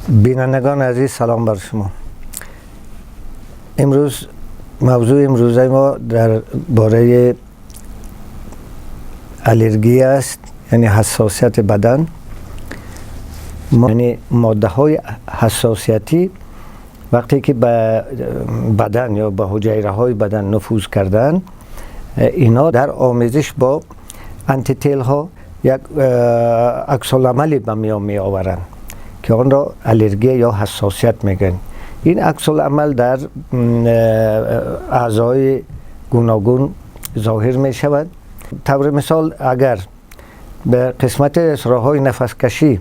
Бинандагони азиз, салом бар шумо. Имрӯз мавзӯи имрӯзаи мо дар бораи аллергия аст, яъне ҳассосияти бадан, яъне моддаҳои ҳассосиятӣ вақте ки ба бадан ё ба ҳуҷайраҳои бадан нуфуз карданд, инҳо дар омезиш бо антителҳо як аксуламале ба миён меоваранд, ки онро аллергия ё ҳассосият мегӯянд. Ин аксуламал дар аъзои гуногун зоҳир мешавад. Таври мисол, агар ба қисмати роҳҳои нафаскашӣ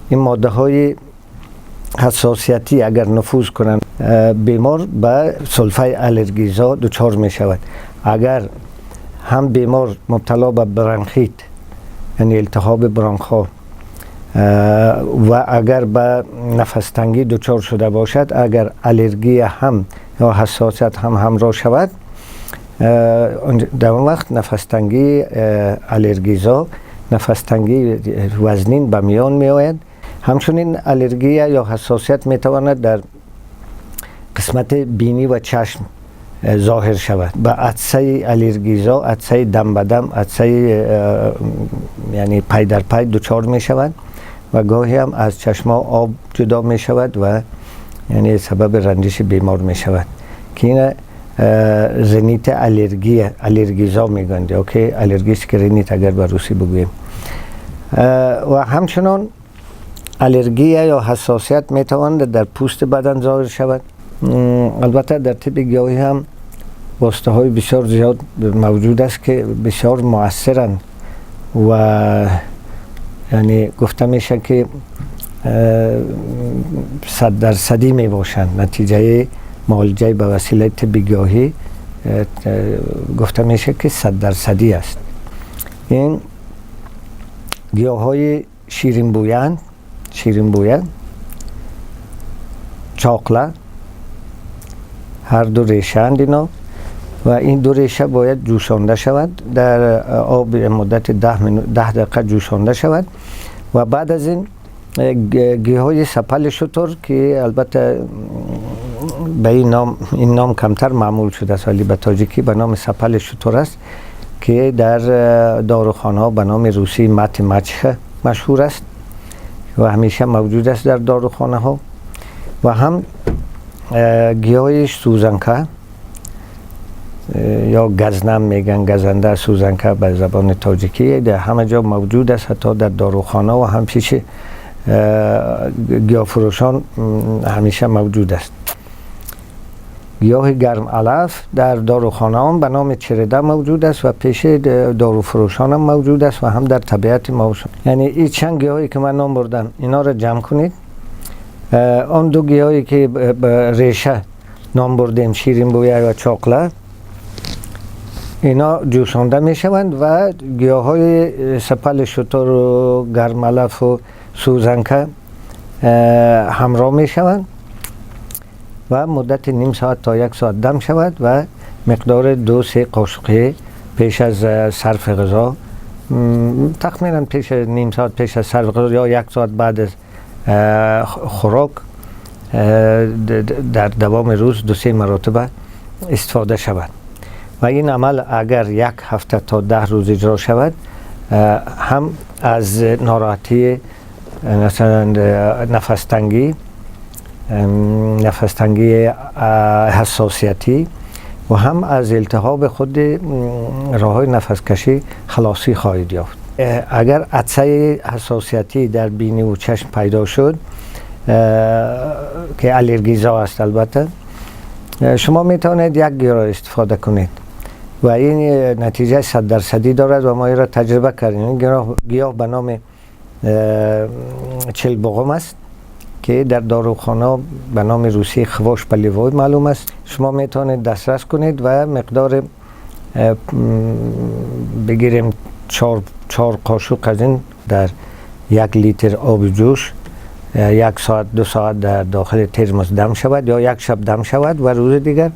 ин моддаҳои ҳассосиятӣ агар нуфуз кунанд, бемор ба сулфаи аллергизо дучор мешавад. Агар ҳам бемор мубтало ба бронхит, яъне илтиҳоби бронхҳо, ва агар ба нафастангӣ дучор шуда бошад, агар аллергия ҳам ё ҳассосият ҳам ҳамроҳ шавад, дар он вақт нафастангии аллергизо, нафастангии вазнин ба миён меояд. Ҳамчунин аллергия ё ҳассосият метавонад дар қисмати бинӣ ва чашм зоҳир шавад ба атсаи аллергизо, атсаи дам ба дам, атсаи яъне пай дар пай дучор мешавад ва гоҳе ҳам аз чашмҳо об ҷудо мешавад ва яъне сабаби ранҷиши бемор мешавад, ки ина ринити аллергия, аллергизо мегӯянд ё ки аллергический ринит, агар ба русӣ бигӯем. Ва ҳамчунон аллергия ё ҳассосият метавонад дар пӯсти бадан зоҳир шавад. Албатта, дар тибби гиёҳӣ ҳам воситаҳои бисёр зиёд мавҷуд аст, ки бисёр муассиранд ва яъне гуфта мешавад, ки 100-дарсадӣ мебошанд. Натиҷаи муолиҷаи ба василаи тибби гиёҳӣ гуфта мешавад, ки 100-дарсадӣ аст. Ин гиёҳҳои ширинбӯянд, ширинбӯянд: чоқла, ҳар ду решаанд ино, ва ин ду реша бояд ҷӯшонда шавад дар об, муддати 10 дақиқа ҷӯшонда шавад. Ва баъд аз ин гиёҳои сапали шутур, ки албатта ба ин ном, ин ном камтар маъмул шудааст, вале ба тоҷикӣ ба номи сапали шутур аст, ки дар дорухонаҳо ба номи русии мать-мачеха машҳур аст ва ҳамеша мавҷуд аст дар дорухонаҳо, ва ҳам гиёҳи сӯзанка ё газнам мегӯянд, газанда, сӯзанка ба забони тоҷикӣ, дар ҳама ҷо мавҷуд аст, ҳатто дар дорухона ва ҳам пеши гиёҳфурӯшон ҳамеша мавҷуд аст. Гиёҳи гарм алаф дар дорухонаҳом ба номи череда мавҷуд аст ва пеши доруфурӯшонам мавҷуд аст ва ҳам дар табиати мо. Яъне ин чанд гиёҳе ки ман ном бурдам, инҳоро ҷамъ кунед. Он ду гиёҳе ки реша ном бурдем, ширинбӯя ва чоқла, ино ҷӯшонда мешаванд ва гиёҳҳои сапали шутуру гармалафу сӯзанка ҳамроҳ мешаванд ва муддати ним соат то як соат дам шавад ва миқдори 2-3 қошуқӣ пеш аз сарфи ғизо, тахминан пеш ним соат пеш аз сарфи ғизо ё як соат баъд аз хӯрок дар давоми рӯз 2-3 маротиба истифода шавад. Ва ин амал агар як ҳафта то 10 рӯз иҷро шавад, ҳам аз нороҳатии, масалан, нафастангӣ, нафастангии ҳассосиятӣ ва ҳам аз илтиҳоби худи роҳҳои нафаскашӣ халосӣ хоҳед ёфт. Агар атсаи ҳассосиятӣ дар биниву чашм пайдо шуд, ки аллергизо аст, албатта, шумо метавонед як гиёҳро истифода кунед ва ин натиҷаи 100-дарсадӣ дорад ва мо инро таҷриба кардем. Ин гиёҳ ба номи чилбуғум аст, ки дар дорухона ба номи русии хвощ полевой маълум аст. Шумо метавонед дастрас кунед ва миқдори, бигирем, 4 қошуқ аз ин дар 1 литр оби ҷӯш як соат, 2 соат дар дохили термос дам шавад ё як шаб дам шавад ва рӯзи дигар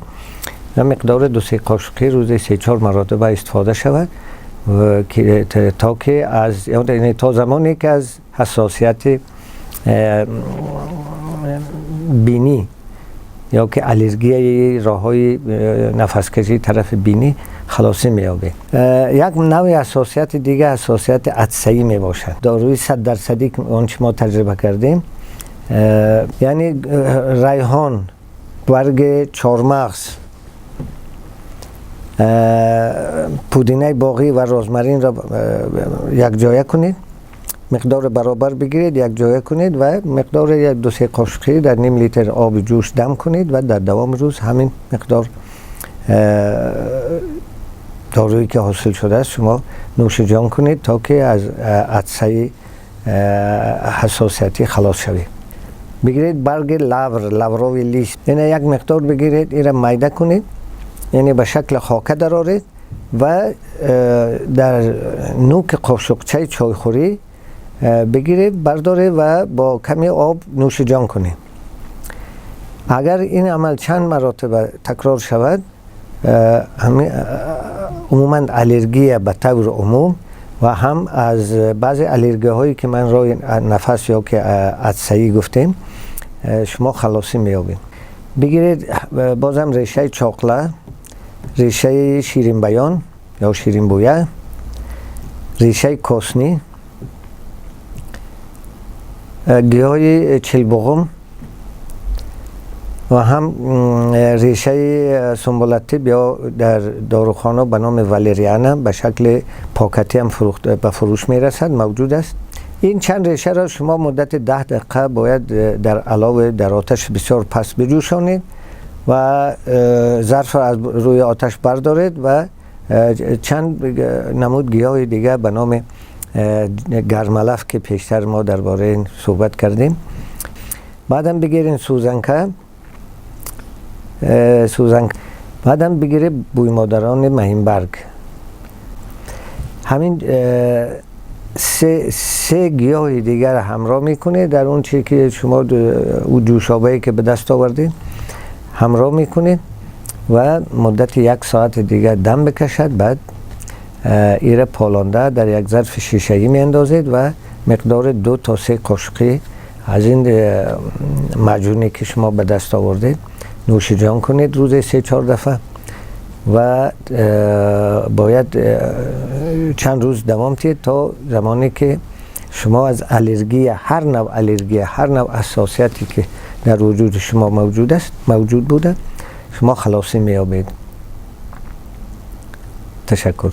миқдори 2-3 қошуқи рӯзи 3-4 маротиба истифода шавад, то ки аз то замоне ки аз ҳассосияти بینی یا که аллергияи роҳҳои нафаскашии тарафи бинӣ халосӣ меёбед. Як навъи ҳассосияти дига ҳассосияти атсаӣ мебошад. Доруи 100-дарсадӣ, он чи мо таҷриба кардем, яъне райҳон, барги чормағз, пудинаи боғӣ ва розмаринро якҷоя кунед, миқдори баробар бигиред, якҷоя кунед ва миқдори як ду се қошуқӣ дар ним литр оби ҷӯш дам кунед ва дар давоми рӯз ҳамин миқдор доруе ки ҳосил шудааст, шумо нӯшиҷон кунед, то ки аз атсаи ҳассосиятӣ халос шавед. Бигиред барги лавр, лавровый лист, ина як миқдор бигиред, ира майда кунед, яъне ба шакли хока дароред ва дар нӯки қошуқчаи чойхӯрӣ бигиред, бардоред ва бо ками об нӯшиҷон кунед. Агар ин амал чанд маротиба такрор шавад, умуман аллергия ба таври умум ва ҳам аз баъзе аллергияҳое ки ман роҳи нафас ё ки атсаӣ гуфтем, шумо халосӣ меёбед. Бигиред бозам решаи чоқла, решаи ширинбаён ё ширинбӯя, решаи косни, гиёҳи чилбуғум ва ҳам решаи сунбулаттиб ё дар дорухона ба номи валериана ба шакли покатӣ ҳам ба фурӯш мерасад, мавҷуд аст. Ин чанд решаро шумо муддати 10 дақиқа бояд дар алове дар оташи бисёр паст биҷӯшонед ва зарфро аз рӯи оташ бардоред ва чанд намуд гиёҳи дигар ба номи гармалаф, ки пештар мо дар бораи ин суҳбат кардем. Баъдам бигирин сӯзанка, сӯзан, баъдам бигиред бӯймодарони маҳинбарг. Ҳамин се гиёҳи дигар ҳамроҳ мекунед, дар он чи ки шумо ӯ ҷӯшобае ки ба даст овардед, ҳамроҳ мекунед ва муддати як соати дигар дам бикашад. Баъд ира полонда дар як зарфи шишагӣ меандозед ва миқдори 2 то 3 қошуқӣ аз ин маҷуне ки шумо ба даст овардед, нӯшиҷон кунед рӯзе се чор дафъа ва бояд чанд рӯз давом диҳед, то замоне ки шумо аз аллергия, ҳар навъ аллергия, ҳар навъ ҳассосияте ки дар вуҷуди шумо мавҷуд аст, мавҷуд буда, шумо халосӣ меёбед. Ташаккур.